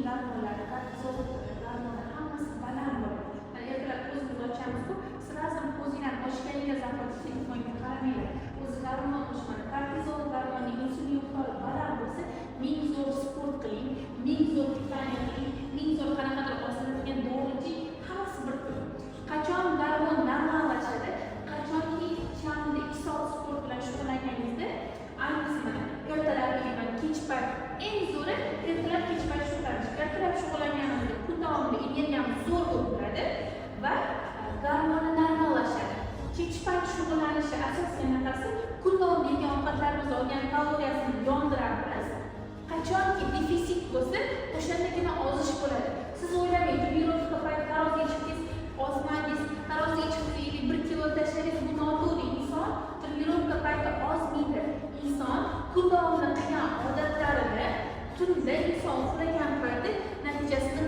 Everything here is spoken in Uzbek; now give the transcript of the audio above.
Gormonlari, kortizol gormoni, hammasi baland bo'ladi. Mana, ertalab ko'zimizni ochamiz-ku, сразу ko'zinglarni ochganinglar zahoti telefonga qaramanglar. O'zi gormon, o'sha mana kortizol gormoni, insulin miqdori baland bo'lsa, ming zo'r sport qiling, ming zo'r питание qiling, ming zo'r qanaqadir ozdiradigan dori iching, hammasi bir kun. Qachon gormon normallashadi? Qachonki kamida 2 soat sport bilan shug'ullanganingizda, ayniqsa mana ertalab yoki kech payt, eng zo'ri ertalab, kech payt shug'ullanish. Ertalab shug'ullanganimizda kun davomida energiyamiz zo'r bo'lib turadi va gormoni normallashadi. Kech payt shug'ullanishi asosiy anaqasi, kun davomida yegan ovqatlarimiz olgan kaloriyasini yondiramiz. Qachonki defitsit bo'lsa, o'shandagina ozish bo'ladi. Siz o'ylamang, trenirovka payti taroziga chiqdingiz, ozmadingiz, taroziga chiqdingiz, 1 kilo tashladingiz, bu noto'g'ri. Inson trenirovka payti ozmaydi. Inson kun davomida qilgan odatlarini tunda, inson uxlagan payti natijasida.